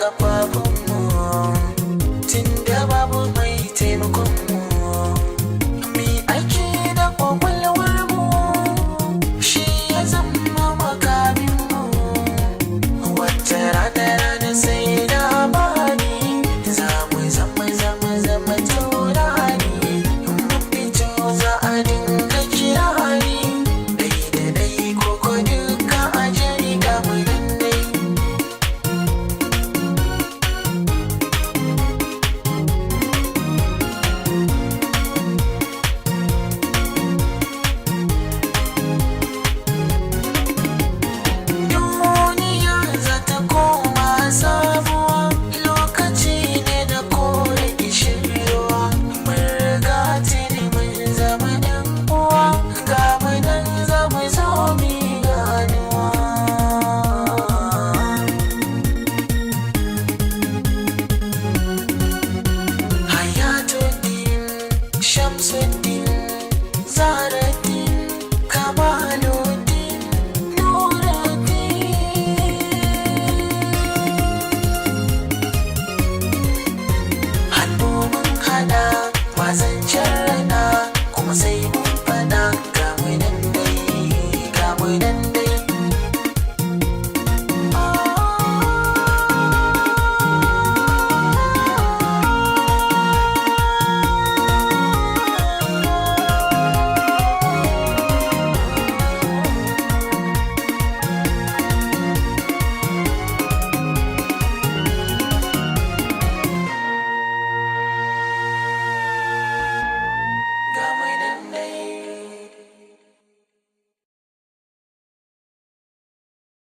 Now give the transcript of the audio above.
Kafafunmu, tunda babu mai taimakonmu, mi aiki da kwakwalwarmu, shi ya zama makaminmu. Wata rana rana sai labari, za mu zama zama zama taurari. Mun fito za a dinga kirari, dai da dai koko duka a jarida mu nan dai. Duniya za ta koma sabuwa, lokaci ne da kore kishirwa. Mun riga tuni mun zama ɗan uwa, ga mu nan za mu zo mu ganuwa. Hayatuddin, Shamsuddin, Zahra.